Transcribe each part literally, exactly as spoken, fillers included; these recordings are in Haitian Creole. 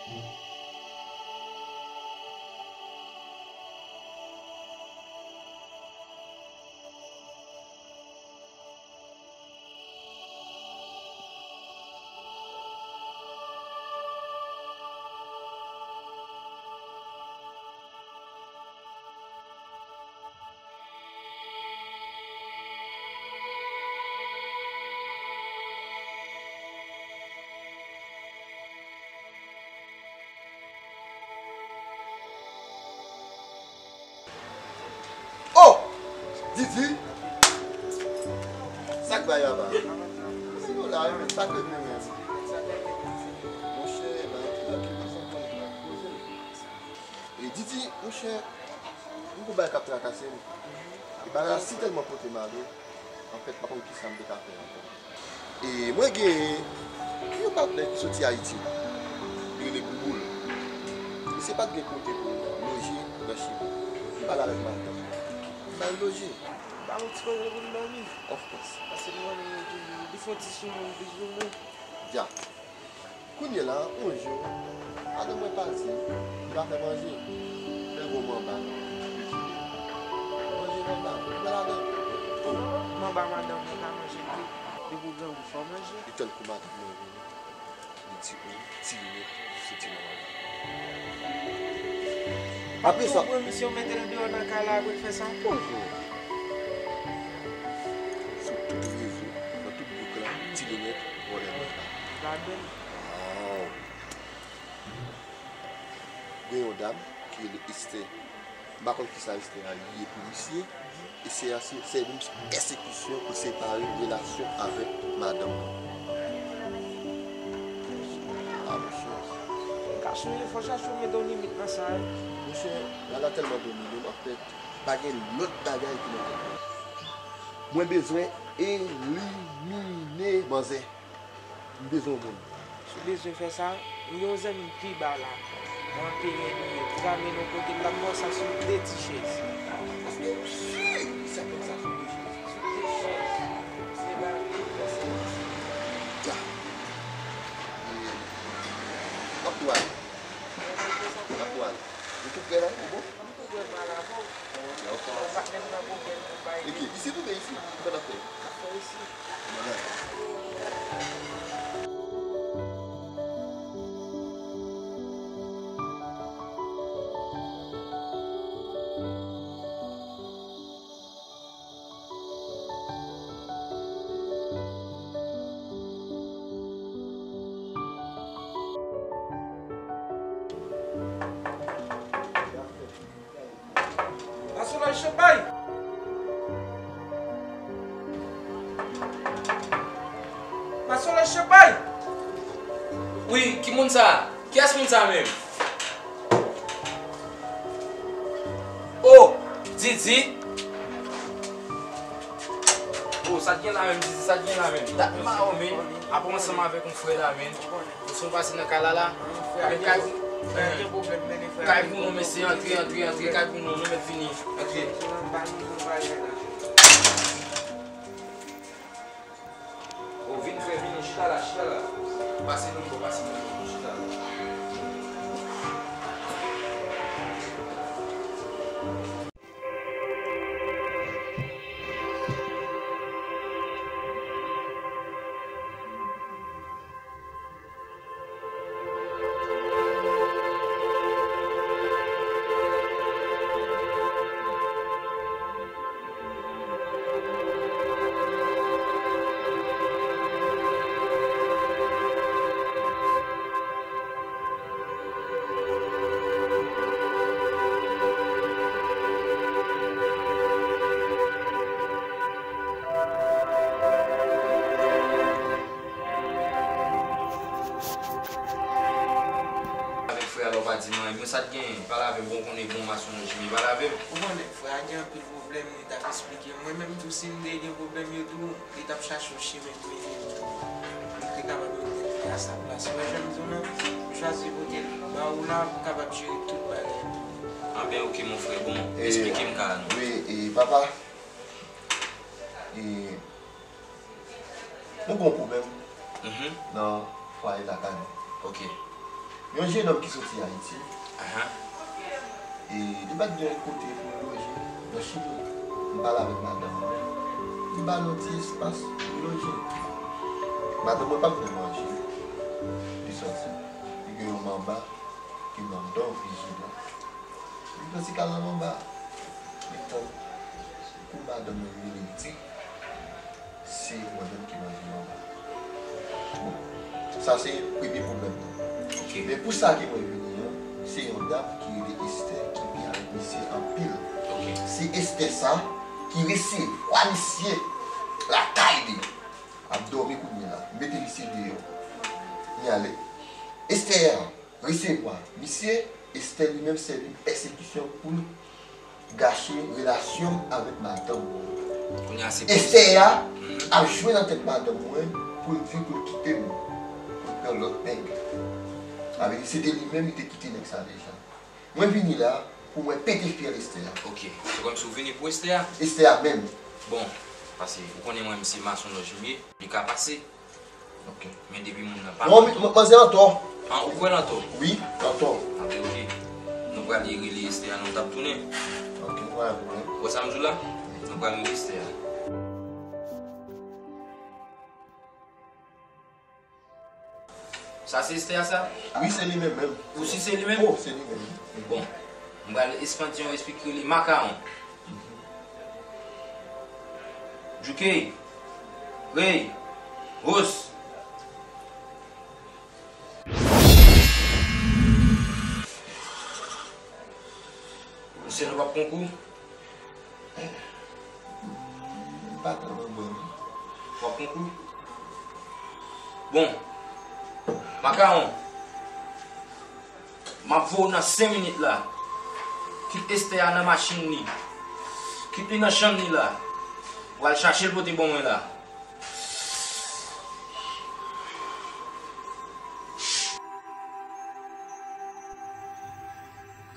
Oh! Didi! Sa k bay papa? Si nou la, wi, men sa k regle menm? Monchè, bagay ki manke, nou santi nou poze. E Didi, monchè, m gon bagay k ap trakase m. E bagay la si tèlman pote m ale, anfèt, m pa konn kisa m te ka fè ankò. E mwen gen yon patnè ki soti Ayiti, li rele Bouboul. Misye pa t gen kote pou loje nan Chili. Li pale avèk madanm li. Li ba l loje. Ba yon ti kote pou l dòmi. Of course. Paske nou konnen yo toujou, li fè yon ti soumou, ti soumou. Dja. Kounye la, yon jou, madanm mwen pati, li pa fè manje. Lè gwo manba, li kite. Manje manba, li pran ladan. Oh. Manba madanm mwen ka manje tou. Depi w grangou, fò w manje. Li tann kou madanm mwen vini. Li di, "O, ti linèt, se ti manba." Apre sa, ou pran misye, ou mete l deyò nan kay la, apre l fè sa ankò. Bonjou. Sou tout rezo, nan tout bouk la, ti linèt, vòlè manba. Ladan l. Waw. Gen yon dam ki rele Esther. M pa konn kisa Esther a ye pou misye. Esther a se sèvi m sou pèsekisyon pou separe relasyon avèk madanm mwen. Ah, monchè. Gason, fò chache yon mete yon limit nan sa, wi. Monchè, Lala tèlman domine m, anfèt, pa gen lòt bagay ki nan tèt mwen. Mwen bezwen elimine manzè. M bezwen yon moun. Si w bezwen fè sa, m gen yon zanmi m pi ba la. Nan Anperè li ye. Pou ka mennen w kote l, l ap ba w sa sou de ti chèz. Paske m si sa konn sa sou de chèz. Sou de chèz. Se ba li, se. Ya. E, m ap tou ale. M ap tou ale. Nou tou prè la, nou bon? Ou gen mal avè w. Ok, ok. Ou pa t menm nan pwoblèm pou bay. Ok, isi nou, men isi, ki sa n ap fè? N ap fè isi. Bagay. Masolay Chanpay! Masolay Chanpay! Wi, ki moun sa a? Kiyès moun sa a menm? O, Didi! O, sa t gen la menm, Didi, sa t gen la menm? Dat m pa wè w, men. Apre ansanm avèk yon frè la, men. Ou son pase nan kay la la? Men kay pou, kay pou nou, mesye, antre, antre, antre, kay pou nou, nou mèt vini, antre. O, vin frè, vini, chita la, chita la. Pase nan bò, pase nan bò, chita la. Avèk frè a la, ou pa di m anyen. Bon, sa t genyen? Pale avè m, bon, konnen bon masonlòj, men pale avè m. Ou konnen, frè a gen anpil pwoblèm, li t ap esplike m. Mwen menm tou, si m te gen pwoblèm yo tou, li t ap chache yon chemen pou ede m tou. Li te kapab mete tèt li a sa plas. Ou wè jan m di w lan, m chwazi pote l ba ou la pou kapab jere tout bagay. Anben, oke, mon frè. Bon, e, esplike m ka a non. Wi, e, papa, e, nou gon pwoblèm nan fwaye lakay nou. Oke. Yon jenòm ki soti Ayiti, e li pa t gen yon kote pou l loje nan Chili. M pale avèk madanm mwen, li ba l yon ti espas pou l loje. Madanm mwen p ap vle manje, li sòti, li gen yon manba ki nan dò vizin la. Li pran ti kal nan manba, li tann kou madanm mwen vini di, se mwen menm ki manje manba. Bon, sa se premye pwoblèm nan. Men pou sa ke mwen vini an, se yon dam ki rele Esther ki byen avèk misye anpil. Se Esther sa ki resevwa misye lakay li. Ap dòmi kounye la. Mete misye deyò. Li ale. Esther a resevwa misye. Esther li menm sèvi pèsekisyon pou l gache relasyon m avèk madanm mwen. Kounye a se Esther a ap jwe nan tèt madanm mwen pou l di pou l kite m, pou l pran lòt nèg. Sa vle di se te li menm li te kite nèg sa deja. Mwen vini la pou mwen pete fyèl Esther a. Ok. Se kòmsi w vini pou Esther a? Esther a menm. Bon, paske ou konnen mwen, m se masonlòj m ye, li ka pase. Ok. Men depi moun nan pa... Non, manzè antò. An, ou kwè l antò? Wi, antò. Anben, ok. Nou prale rele Esther a, nou t ap tounen. Ok, pa gen pwoblèm. Ou wè sa m di w la? Nou prale rele Esther a. Sa se Esther a sa? Wi, se li menm menm. Ou si se li menm? O, se li menm. Bon. M pral espandi yon espri ki rele makawon. Joukey. Rey. Ros. Misye nou p ap pran kou? M pa tèlman bwè non. W ap pran kou? Bon. Makawon. M ap voye w nan senk minit la. Kit Esther a nan machin li. Kit li nan chanm li la. Ou al chache l pote ban mwen la.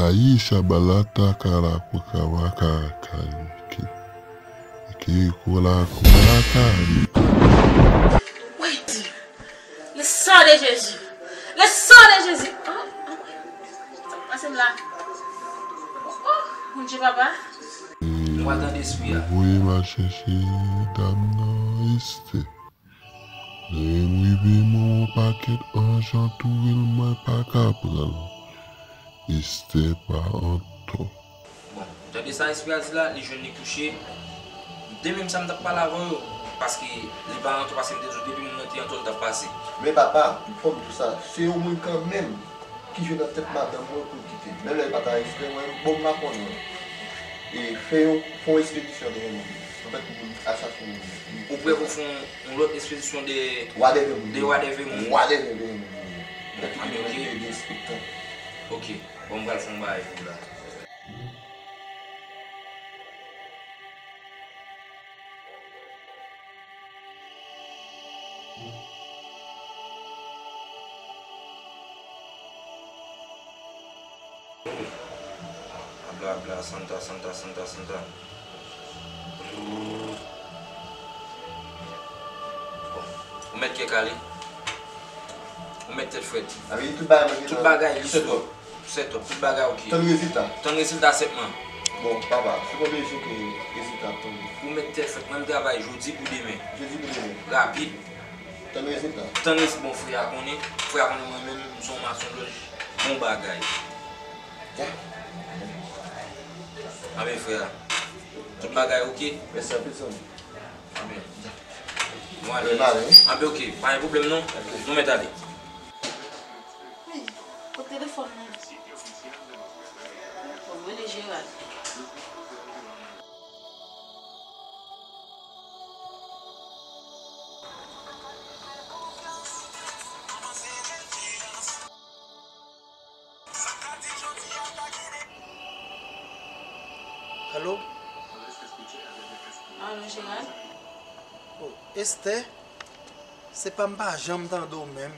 Ayi shabalata karakukawa karakariki. Eke kola kola kariki. Wait! Le sang de Jésus! Le sang de Jésus! Oh, oh, sa k pase m la? Oh, oh, Bondye papa. Nou pral tande espri a. Voye m al chèche dam nan Esther. Lè m rive, m wè yon pakèt anj antoure l, mwen pa ka pran l. Esther pa antò. Bon, ou tande sa espri a di la, li jwenn li kouche. De menm sa m t ap pale avè w yo, paske li pa antò, paske m te di w depi moun nan te antò, l t ap pase. Men papa, fò m di w sa, se yon moun kanmenm ki jwe nan tèt madanm mwen pou l kite m. Menm lè l pa ta Esther, mwen, bon, m pa konnen. E fè yon, fè yon espedisyon dèyè moun. Anfèt, moun asasinen moun. Ou prè pou fè yon, yon lòt espedisyon de... Wadèvè moun. De wadèvè moun. Wadèvè moun. Bon, anben, ok. Derespektan. Ok. Bon, m pral fè yon bagay pou ou la. Abla, abla, santa, santa, santa, santa. Bon, ou mèt kè kale. Ou mèt tèt frèt. Sa vle di tout bagay mwen gen nan... Tout bagay, li sèt òp. Sèt òp, tout bagay ok. Tann rezilta. Tann rezilta sètman. Bon, papa, se konbyen jou ke rezilta ap tonbe? Ou mèt tèt frèt, mwen m travay jodi pou demen. Jodi pou demen. Rapid. Tann rezilta. Tann rezilta, bon, frè a konnen. Frè a konnen mwen menm, m se yon masonlòj. Bon bagay. Ya. Anben, frè a. Tout bagay ok? Mèsi anpil, zanmi. Anben. Mwen ale. Mwen ale, wi. Anben, ok. Pa gen pwoblèm, non. Ok. Nou mèt ale. Hey, kot telefòn nan? Fò m rele Gerald. Alo? Alo, Gerald? Oh, Esther, se pa m pa janm tande w menm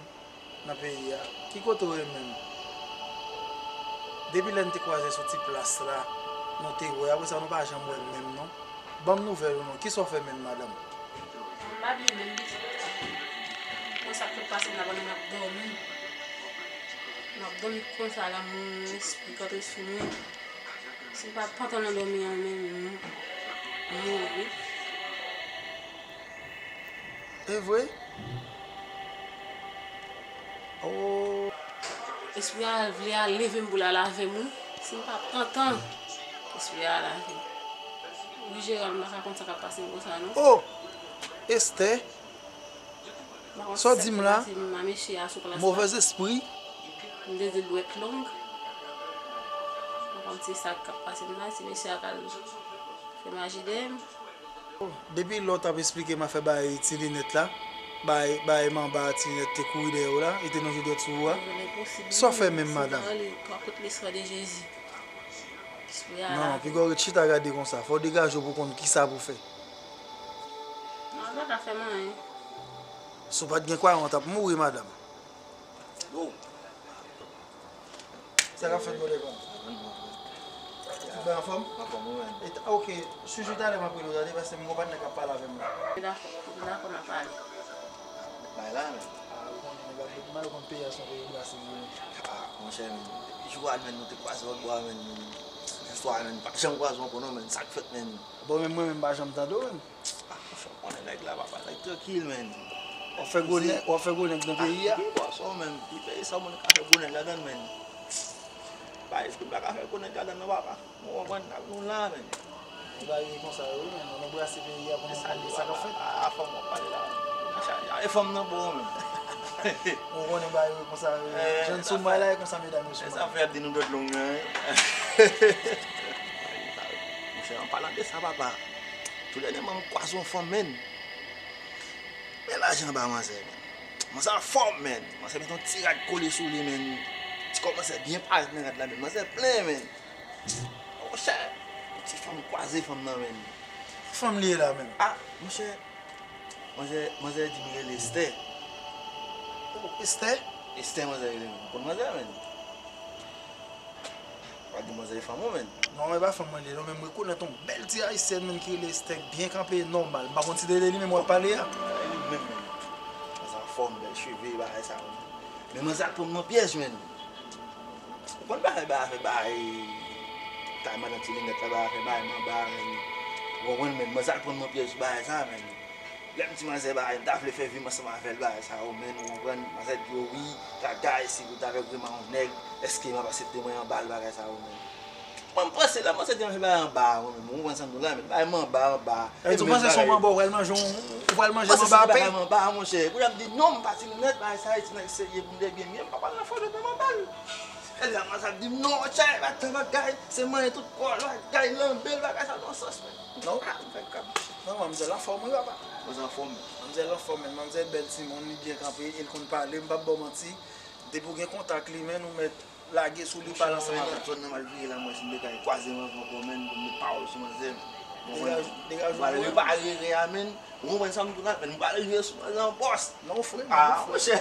nan peyi a. Ki kote w ye menm? Depi lè n te kwaze sou ti plas la, nou te wè, apre sa nou pa janm wè menm non. Ban m nouvèl ou non, kisa w fè menm, madanm? M pa byen menm pitit. Bon, sa k fèk pase m la pandan m ap dòmi. M M ap dòmi konsa la, mon espri k antre sou mwen. Si m pa pantan nan dòmi an menm, m mouri. E vre? Oh. Espri a vle al leve m pou l al lave m, wi. Si m pa pantan, espri a lave m. Wi, Jeran, m pa ka konn sa k ap pase m konsa, non. Oh! Estè, sa w di m la? Move espri. M te di l dwèt long. M pa konn se sa k ap pase m la, si mesye a ka fè maji dèyè m. Depi lè w t ap esplike m afè bay ti linèt la, bay, bay manba ti linèt te kouri dèyè w la, li te lonje dwèt sou ou a. Sa w fè menm, madanm? Non, piga w ret chita gade konsa. Fò w degaje w pou w konn kisa pou w fè. Non, sa pa fè m anyen. Si w pa t gen kwayan, w t ap mouri, madanm. Sa k ap fèt, bòdè pa m? Ou anfòm? Anfòm, wi, men. E ta-, ok, sijou talè m ap rele w, tande, paske m gon patnè k ap pale avè m la. Dakò, dakò, n a pale. Bay la, men. Ah, ou konnen, nèg ap mal konn peyi a, se yon peyi brase li ye. Ah, monchè, men. Jou a, men, nou te kwaze lòt bò a, men. Jou swa, men, pa janm kwaze w ankò, non, men. Sa k fèt, men? Bon, men mwen menm, m pa janm tande w, men. Ah, monchè, ou konnen nèg la, papa, nèg trankil, men. W ap fè gwo nèg, w ap fè gwo nèg nan peyi a? Ah, ki bòs ou menm? Ki peyi sa moun ka fè gwo nèg ladan, men? Bay, moun pa ka fè gwo nèg ladan, non, papa. Ou konprann, nou la, men. Ou bay konsa, wi, men. Nou brase peyi a pou nou konn sa k ap fèt. Ah, fò m pale la. E fanm nan bon, men. Ou konnen bay, wi, konsa, wi. Jan n sou may la, e konsa medam yo sou may. Sa fè ap di nou dwèt long nan, wi. Monchè, an palan de sa, papa. Tou lè de mwa m kwaze yon fanm, men. Men lajan anba manzè, men. Manzè a fò, men. Manzè met yon ti rad kole sou li, men. Ti kò manzè byen parèt nan rad la, men. Manzè plen, men. Monchè, yon ti fanm kwaze fanm nan, men. Fanm li ye la, men. Ah, monchè. Manzè, manzè di m rele Estè. Oh, Estè? Estè, manzè rele m. Ou konn manzè, men? Pa di manzè e fanm ou, men. Non, e pa fanm mwen li, non, men m rekonèt yon bèl ti ayisyèn, men, ki rele Estè, byen kanpe, nòmal. M pa konn si de li menm w ap pale a. E li menm, men. Manzè anfòm, bèl cheve, bagay sa yo. Men manzè al pran m nan pyèj, men. Ou konn bagay, bagay, afè bagay, kay madan ti linèt la, bagay, afè bagay manba, men. Ou konprann, men. Manzè al pran m nan pyèj, bagay sa, men. Lè m di manzè bagay, m ta vle fè vi m ansanm avè l, bagay sa yo, men, ou konprann? Manzè di yo wi, bagay, si pou ta vle vreman yon nèg, èske m ap aksepte mwen anba l, bagay sa yo, men. Mwen, m panse la, manzè di m fè bagay anba, mwen menm, ou konprann sa m di w la, men, bagay m anba, anba. Epi ou panse se yon manba, ou pral manje, ou pral manje manba a pè? Bagay m anba, monchè. Pou y ap di non, m pa ti linèt, bagay sa, e ti nèg serye pou m te byen, men m pa pral nan fòlòt nan manba l. E la, manzè ap di m non, monchè, bagay, se manyen tout kò l, bagay, lanbe l, bagay sa, nan sans, men. Non, ah, m fè kòb. Non, manzè anfòm, wi, papa. Manzè anfòm. Manzè anfòm, men. Manzè bèl timoun, li byen kanpe, e l konn pale, m p ap ba w manti. Depi w gen kontak li, men, ou mèt lage sou li, pale ansanm avè l. Monchè, mwen nan zòn nan, m al vire la, m wè si m te ka kwaze m avè w ankò, men, pou m met pawòl sou manzè, men. Degaje w, degaje w. M pral repare erè a, men. Ou konprann sa m di w la, men, m pral rive sou manzè an bòs. Non, frè m, ah, monchè.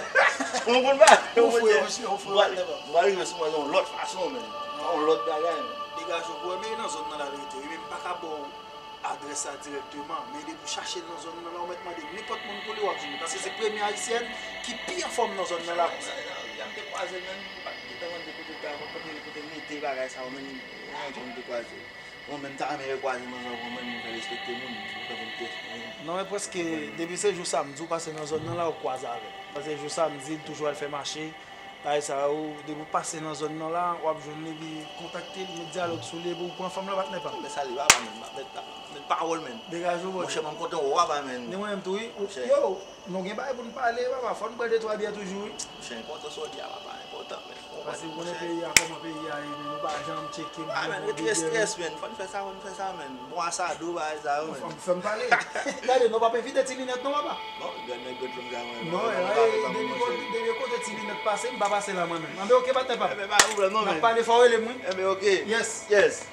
Ou konprann pa? Ou frè, monchè, ou frè, m pral rive sou manzè yon lòt fason, men. Yon lòt bagay, men. Degaje w, bro, men nan zòn nan la verite, wi, men m pa ka ba w adrès la dirèkteman, men depi w chache l nan zòn nan la, ou mèt mande nenpòt moun pou li, w ap jwenn li. Paske se premye ayisyèn ki pi anfòm nan zòn nan la konsa. Y ap dekwaze, men, m pa t gentan mande kote l ta, kote, kote l rete, bagay sa yo, men, yon zòn dekwaze. Mwen menm, ta renmen rekwaze manzè ankò, mwen menm, mwen fè respekte moun, mwen fè moun pyès mwen. Non, men prèske, depi se jou samdi w pase nan zòn nan la, ou kwaze avè l. Paske jou samdi, l toujou al fè mache. Bagay sa yo, depi w pase nan zòn nan la, w ap jwenn li, epi kontakte l, met dyalòg sou li, epi w pran fanm lan, patnè pa m. Men sa li papa, men, m ap met, m ap met pawòl, men. Degaje w, bòdè. Monchè, mwen, m kontan wè w, papa, men. Ni mwen menm tou, wi. Monchè. Yo, nou gen bagay pou n pale, papa. Fò n bwè de twa byè toujou, wi. Monchè, enpòtan sa w di a, papa, enpòtan, men. Paske ou konnen peyi a, kòman peyi a ye, men nou pa janm tcheke. Ah, men, retire estrès, men. Fò n fè sa, fò n fè sa, men. Bon, asado, bagay sa yo, men. Fò m, fò m pale. Gade, nou p ap envite Ti Linèt, non, papa? Bon, gad nèg gòt long sa, mwen. Non, depi kote, depi kote Ti Linèt pase, m pa pase la, mwen menm. Anben, oke, patnè pa m. Enben, pa pwoblèm, non, men. N ap pale, fò w rele m, wi. Enben, oke. Yes. Yes.